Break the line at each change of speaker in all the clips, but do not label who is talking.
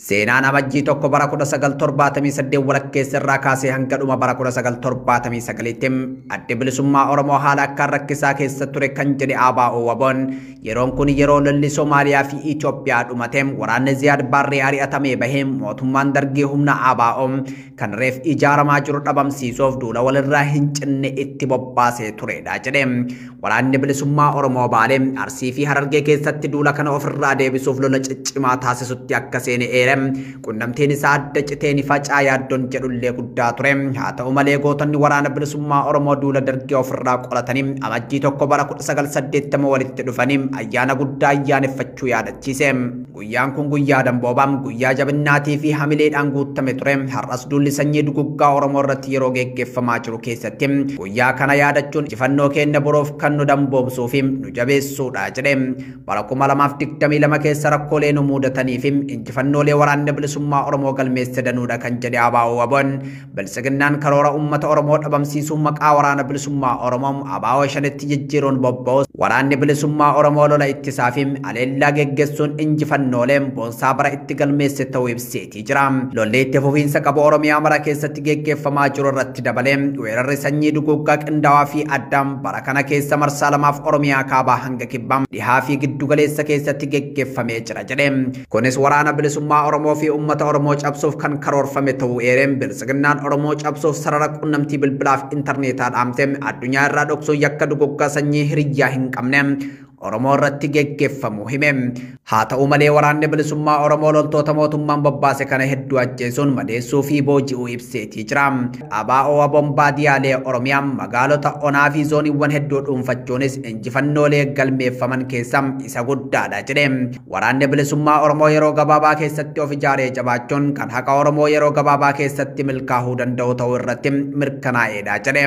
Seenaan Amajjii 1 bara 1978 walakkeessa irraa kaasee hanga dhuma bara 1979tti Addi Bilisummaa Oromoo haala akkaan rakkisaa keessa ture kan jedhe ABO WBOn, yeroon kun yeroo lolli Somaaliyaa fi Itoophiyaa dhumate, waraanni Ziyaad Baarree ari'atamee bahee, mootummaan Dargii humna ABO kan reef ijaaramaa jiru dhabamsiisuuf duula walirraa hin cinne itti bobbaasee turedha jedhe. Waraanni Bilisummaa Oromoo Baalee, Arsii fi Harargee keessatti duula kana ofirraa deebisuuf lola ciccimaa taasisutti akka seene eere. Qunnamtiin isaa adda citee ni facaa yaaddoon jedhullee guddaa ture. Haa ta'u malee, gootonni Waraana Bilisummaa Oromoo duula Dargii ofirraa qolatanii Amajjii 1 bara 1980 walitti dhufanii ayyaana guddaa ayyaaneffachuu yaadachiise. Guyyaan kun guyyaa damboobaa, guyyaa jabinnaatii fi hamileedhaan guutame ture. Har'as duulli sanyii duguggaa Oromoo irratti yeroo geggeeffamaa jiru keessatti guyyaa kana yaadachuun injifannoo keenya boroof kan nu damboomsuu fi nu jabeessuudha jedhe. Bara 2022 keessa rakkoolee nu mudatanii fi injifannoolee Waraanni Bilisummaa Oromoo galmeesse danuudha kan jedhe ABO WBOn, Biltsiginnaan karoora uummata Oromoo dhabamsiisuu maqaa Waraana Bilisummaa Oromoo ABO Shanetti jijjiiruun bobba'us, Waraanni Bilisummaa Oromoo lola ittisaa fi aleellaa geggeessuun injifannoolee boonsaa bara itti galmeesse ta'uu ibseetii jira. Lolli itti fufiinsa qabu Oromiyaa mara keessatti geggeeffamaa jiru irratti dabalee, weerarri sanyii duguuggaa qindaawaa fi addaan bara kana keessa marsaa lamaaf Oromiyaa kaabaa hanga kibbaa, dhihaa fi giddu galeessa keessatti geggeeffamee jira jedhe. Kunis Waraana Bilisummaa Oromoo fi uummata Oromoo cabsuuf kan karoorfame ta'uu eereen, Biltsiginnaan Oromoo cabsuuf sarara qunnamtii bilbilaaf intarneetaa dhaamte addunyaa irraa dhoksuun yakka duguggaa sanyii hiriyyaa hin qabne Oromoo irratti geggeeffamu hime. Haa ta'u malee, Waraanni Bilisummaa Oromoo loltoota mootummaan bobbaase kana hedduu ajjeesuun, madeessuu fi booji'uu ibseetii jira. ABO WBOn baadiyaalee Oromiyaa, magaalota onaa fi zooniiwwan hedduu dhuunfachuunis injifannoolee galmeeffaman keessaa isa guddaadha jedhe. Waraanni Bilisummaa Oromoo yeroo gabaabaa keessatti of ijaaree jabaachuun kan haqa Oromoo yeroo gabaabaa keessatti milkaa'uu danda'u ta'uu irratti mirkanaa'eedha jedhe.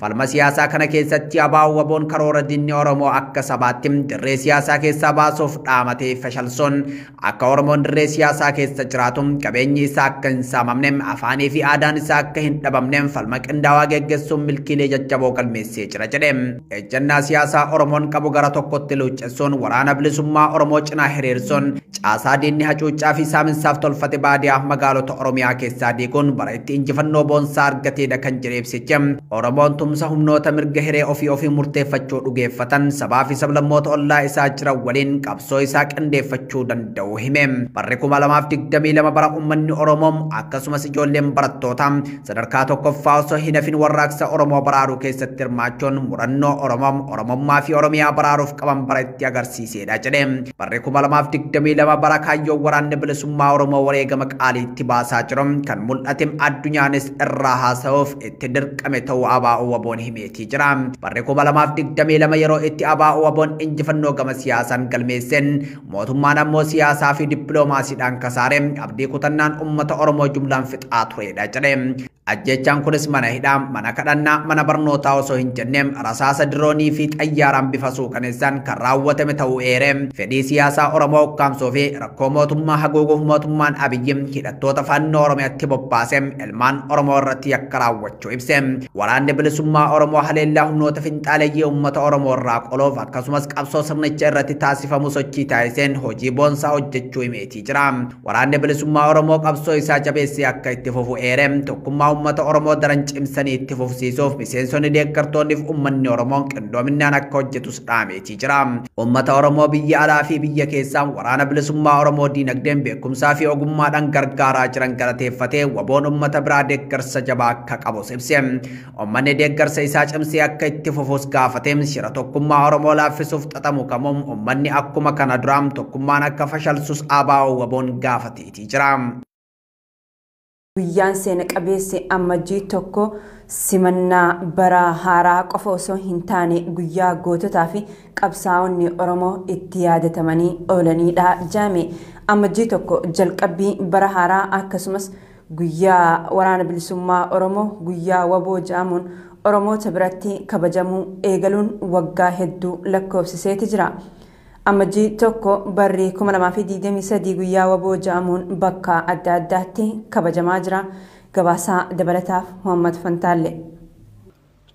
Falma siyaasaa kana keessatti ABO WBOn karoora diinni Oromoo akka sabaatti dirree siyaasaa keessaa baasuuf dhaamatee fashalsuun, akka Oromoon dirree siyaasaa keessa jiraatu, qabeenyi isaa akka hin saamamne, afaanii fi aadaan isaa akka hin dhabamne falma qindaawaa geggeessuun milkiilee jajjaboo galmeessee jira jedhe. Ejjennaa siyaasaa Oromoon qabu gara tokkotti luuccessuun, Waraana Bilisummaa Oromoo cinaa hiriirsuun, caasaa diinni hacuuccaa fi saaminsaaf tolfate baadiyaa magaalota Oromiyaa keessaa diiguun bara itti injifannoo boonsaa argateedha kan jedhe ibsichi. Oromoon tumsa humnoota mirga hiree ofii ofii murteeffachuu dhugeeffatan, sabaa fi sablammoota ollaa isaa jiran waliin qabsoo isaa qindeeffachuu danda'u hime. Barri 2022 bara uummanni Oromoo akkasumas ijoolleen barattootaa sadarkaa tokkoffaa osoo hin hafin warraaqsa Oromoo baraaruu keessatti hirmaachuun murannoo Oromoo, Oromummaa fi Oromiyaa baraaruuf qaban bara itti agarsiisedha jedhe. Barri 2022 bara kaayyoo Waraanni Bilisummaa Oromoo wareegama qaalii itti baasaa jiru kan mul'ate, addunyaanis irraa haasa'uuf itti dirqame ta'uu ABO WBOn himeetii jira. Barri 2022 yeroo itti ABO WBOn injifannoo gama siyaasaan galmeesseen, mootummaan ammoo siyaasaa fi dippiloomaasiidhaan kasaare, abdii kutannaan uummata Oromoo jumlaan fixaa turedha jedhe. Ajjechaan kunis mana hidhaa, mana kadhannaa, mana barnootaa osoo hin jenne rasaasa diroonii fi xayyaaraan bifa suukaneessaan kan raawwatame ta'uu eere. Fedhii siyaasaa Oromoo ukkaamsuu fi rakkoo mootummaa haguuguuf mootummaan Abiyyi hidhattoota Faannoo Oromiyaatti bobbaase ilmaan Oromoo irratti yakka raawwachuu ibse. Waraanni Bilisummaa Oromoo haleellaa humnoota finxaaleeyyii uummata Oromoo irraa qoloof akkasumas qabsoo sirnicha irratti taasifamu sochii taasiseen hojii boonsaa hojjechuu himeetii jira. Waraanni Bilisummaa Oromoo qabsoo isaa jabeessee akka itti fufu eere. Tokkummaa uummata Oromoo daran cimsanii itti fufsiisuuf miseensonni, deeggartoonni fi uummanni Oromoo qindoominaan akka hojjetus dhaameetii jira. Uummata Oromoo biyya alaa fi biyya keessaa Waraana Bilisummaa Oromoo diinagdeen, beekumsaa fi ogummaadhaan gargaaraa jiran galateeffatee, WBOn uummata biraa deeggarsa jabaa akka qabus ibse. Uummanni deeggarsa isaa cimsee akka itti fufus gaafate. Shira tokkummaa Oromoo laaffisuuf xaxamu kamuun uummanni akkuma kana duraa tokkummaan akka fashalsus ABO WBOn gaafateetii jira.
Guyyaan seena qabeessi Ammajjii 1 simannaa bara haaraa qofa osoo hin taane guyyaa goototaa fi qabsaa'onni Oromoo itti yaadatamanii oolanidha jaame. Ammajjii 1 jalqabbii bara haaraa akkasumas guyyaa Waraana Bilisummaa Oromoo, guyyaa WBO jedhamuun Oromoota biratti kabajamuu eegaluun waggaa hedduu lakkoofsiseeti jira. Ammajjii 1 barri 2023 guyyaa WBO jedhamuun bakka adda addaatti kabajamaa jira. Gabaasaa dabalataaf Muhammad Fantaalle.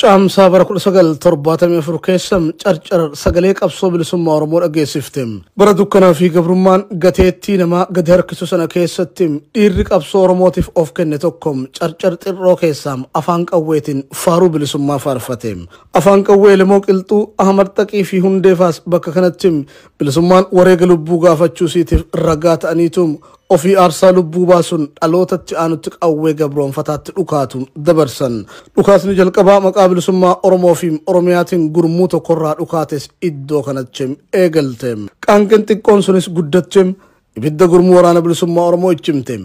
Caamsaa bara 1974 keessa Carcar sagalee qabsoo bilisummaa Oromoo dhageessifte. Bara dukkanaa fi gabrummaan gateettii namaa gadi harkisu sana keessatti dhiirri qabsoo Oromootiif of kenne tokko Carcar xirroo keessaa afaan qawweetiin faaruu bilisummaa faarfate. Afaan qawwee Elemoo Qilxuu, Ahmad Xaqii fi Hundeefaas bakka kanatti bilisummaan wareega lubbuu gaafachuu siitiif ragaa ta'aniitu ofii aarsaa lubbuu baasuun dhalootatti aanutti qawwee gabroonfataatti dhukaatu dabarsan. Dhukaasni jalqabaa maqaa bilisummaa Oromoo fi Oromiyaatiin gurmuu tokkorraa dhukaates iddoo kanatti eegalte. Qaanqeen xiqqoon sunis guddatte ibidda gurmuu waraana bilisummaa Oromoo ichimte.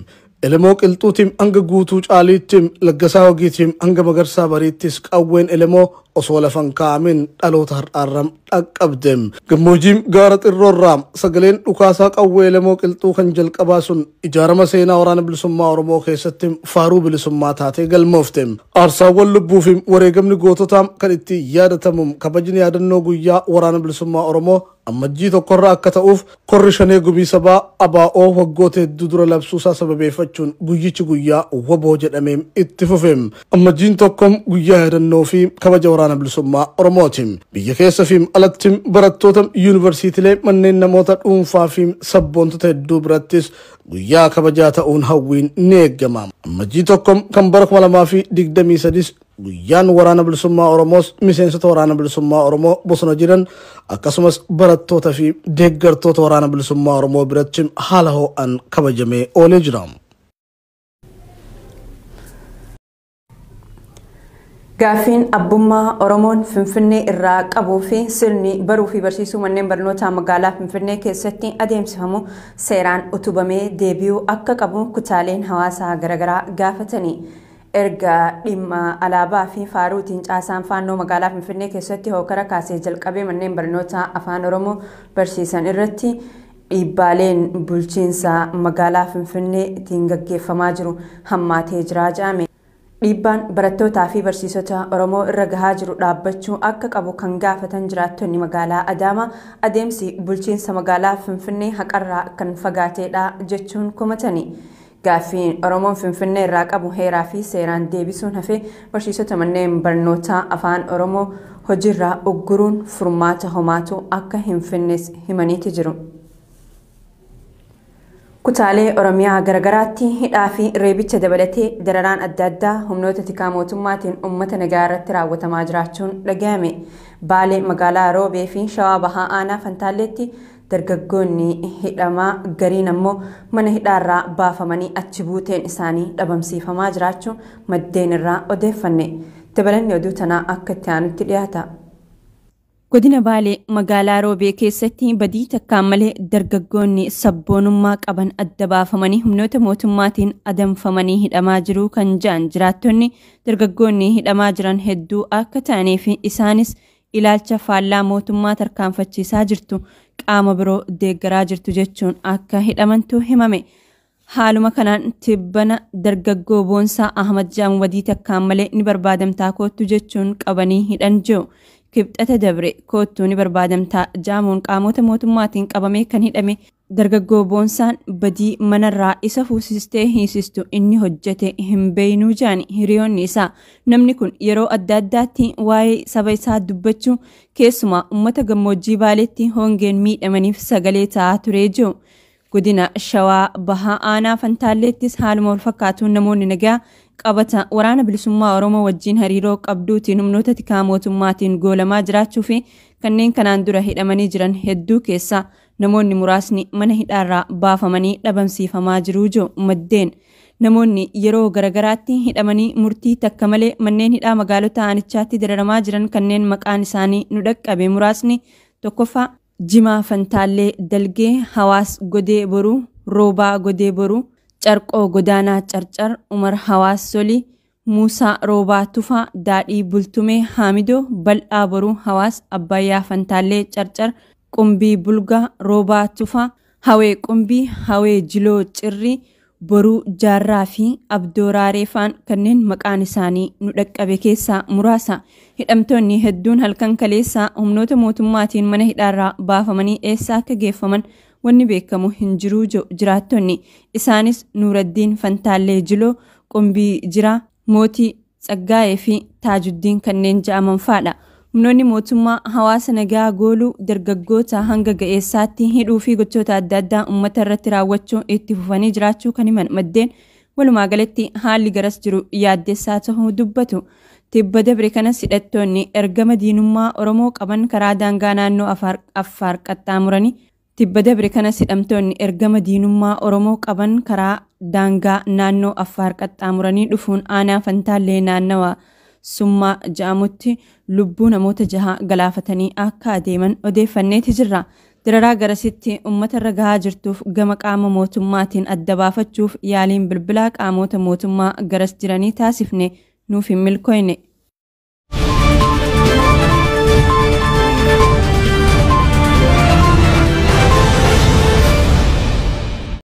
Elemoo Qilxuutiin hanga Guutuu Caaliitti, Laggasaa Wagiitiin hanga Magarsaa Bariittis qawween Elemoo osoo lafan kaa'amin dhaloota har'aarram dhaqqabde. Gammoojjiin gaara xirroorraa sagaleen dhukaasaa qawwee Elemoo Qilxuu kan jalqabaa sun ijaarama seenaa waraana bilisummaa Oromoo keessatti faaruu bilisummaa taatee galmoofte. Aarsaawwan lubbuu fi wareegamni goototaa kan itti yaadatamu kabajni yaadannoo guyyaa waraana bilisummaa Oromoo Ammajjii tokkorraa akka ta'uuf korri shanee gumii sabaa ABO waggoota hedduu dura labsuusaa sababeeffachuun guyyichi guyyaa waboo jedhamee itti fufe. Ammajjiin tokkom guyyaa yaadannoo fi kabaja waraana bilisummaa Oromooti. Biyya keessa fi alatti barattoota yuunivarsiitiilee manneen namoota dhuunfaa fi sabboontota hedduu birattis guyyaa kabajaa ta'uun hawwiin ni eegama. Ammajjii tokkom kan bara 2023 guyyaan waraana bilisummaa Oromoos miseensota waraana bilisummaa Oromoo bosona jiran akkasumas barattoota fi deeggartoota waraana bilisummaa Oromoo biratti haala ho'aan kabajamee oolee jira.
Gaaffiin abbummaa Oromoon Finfinnee irraa qabuu fi sirni baruu fi barsiisuu manneen barnootaa magaalaa Finfinnee keessatti adeemsifamu seeraan utubamee deebi'uu akka qabu kutaaleen hawaasaa garaagaraa gaafatani. Erga dhimma alaabaa fi faaruutiin caasaan faannoo magaalaa Finfinnee keessatti hookara kaasee jalqabee manneen barnootaa afaan Oromoo barsiisan irratti dhiibbaaleen bulchiinsa magaalaa Finfinneetiin gaggeeffamaa jiru hammaatee jira jedhame. Dhiibbaan barattootaa fi barsiisota Oromoo irra gahaa jiru dhaabbachuu akka qabu kan gaafatan jiraattonni magaalaa Adaamaa adeemsi bulchiinsa magaalaa Finfinnee haqarraa kan fagaateedha jechuun komatani. Gaaffiin Oromoon Finfinnee irraa qabu heeraa fi seeraan deebisuun hafee barsiisota manneen barnootaa afaan Oromoo hojiirraa ugguruun furmaata homaatu akka hin finnes himaniiti jiru. Kutaalee Oromiyaa garagaraatti hidhaa fi reebicha dabalatee dararaan adda addaa humnoota tikaa mootummaatiin uummata nagaa irratti raawwatamaa jiraachuun dhagahame. Baalee magaalaa Roobee fi Shawaa Bahaa Aanaa Fantaalleetti dargaggoonni hidhamaa gariin ammoo mana hidhaarraa baafamanii achi buuteen isaanii dhabamsiifamaa jiraachuu maddeen irraa odeeffanne. Dabalanni oduu tanaa akka itti aanutti dhiyaata. Godina Baalee magaalaa Roobee keessatti badii takkaan malee dargaggoonni sabboonummaa qaban adda baafamanii humnoota mootummaatiin adamfamanii hidhamaa jiru kan jedhan jiraattonni dargaggoonni hidhamaa jiran hedduu akka ta'anii fi isaanis ilaalcha faallaa mootummaa tarkaanfachiisaa jirtu qaama biroo deeggaraa jirtu jechuun akka hidhamantu himame. Haaluma kanaan tibbana dargaggoo Boonsaa Ahmad jedhamu badii takkaan malee ni barbaadamtaa koottu jechuun qabanii hidhan jiru. Kibxata dabre koottuu ni barbaadamtaa jaamuun qaamota mootummaatiin qabamee kan hidhame dargaggoo Boonsaan badii manarraa isa fuusistee hiisistu inni hojjete hin beeynuu jedhan hiriyoonni isaa. Namni kun yeroo adda addaatti waa'ee saba isaa dubbachuu keessumaa uummata gammoojjii Baaleetti hongeen miidhamaniif sagalee ta'aa turee jiru. Godina Shawaa Bahaa Aanaa Fantaalleettis haaluma wal fakkaatuun namoonni nagaa qabata waraana bilisummaa Oromoo wajjin hariiroo qabduutiin humnoota tikaa mootummaatiin goolamaa jiraachuu fi kanneen kanaan dura hidhamanii jiran hedduu keessaa namoonni muraasni mana hidhaarraa baafamanii dhabamsiifamaa jiruu jiru maddeen. Namoonni yeroo garagaraatti hidhamanii murtii takka malee manneen hidhaa magaalota aanichaatti dararamaa jiran kanneen maqaan isaanii nu dhaqqabe muraasni tokkoffaa Jimaa Fantaallee Dalgee, Hawaas Godee Boruu, Roobaa Godee Boruu, Carqoo Godaanaa Carcar, Umar Hawaas Solii, Muusaa Roobaa Tufaa, Daadhii Bultumee Haamidoo, Bal'aa Boruu Hawaas, Abbayyaa Fantaallee Carcar, Qumbii Bulgaa, Roobaa Tufaa, Hawee Qumbii, Hawee Jiloo Cirrii, Boruu Jaarraa fi Abdoo Raaree faan kanneen maqaan isaanii nu dhaqqabe keessaa muraasa. Hidhamtoonni hedduun halkan kaleessaa humnoota mootummaatiin mana hidhaarraa baafamanii eessa akka geeffaman wanni beekamu hin jiruu jiraattonni. Isaanis Nuuraddiin Fantaallee Jiloo, Qumbii Jiraa, Mootii Tsaggaa'ee fi Taajuddiin kanneen ja'aman fa'adha. Humnoonni mootummaa hawaasa nagaa gooluu, dargaggoota hanga ga'eessaatti hidhuu fi gochoota adda addaa uummata irratti raawwachuu itti fufanii jiraachuu kan himan maddeen, walumaa galatti haalli garas jiru yaaddessaa ta'uu dubbatu. Tibba dabre kanas hidhattoonni ergama diinummaa Oromoo qaban karaa daangaa naannoo Affaar qaxxaamuranii Tibba dabre kanas hidhamtoonni ergama diinummaa Oromoo qaban karaa daangaa naannoo Affaar qaxxaamuranii dhufuun aanaa Fantaallee naannawa Summaa ja'amutti lubbuu namoota 6 galaafatanii akka adeeman odeeffanneeti jirra. Dararaa garasitti uummata irra gahaa jirtuuf gama qaama mootummaatiin adda baafachuuf yaaliin bilbilaa qaamota mootummaa garas jiranii taasifne nuuf hin milkooyne.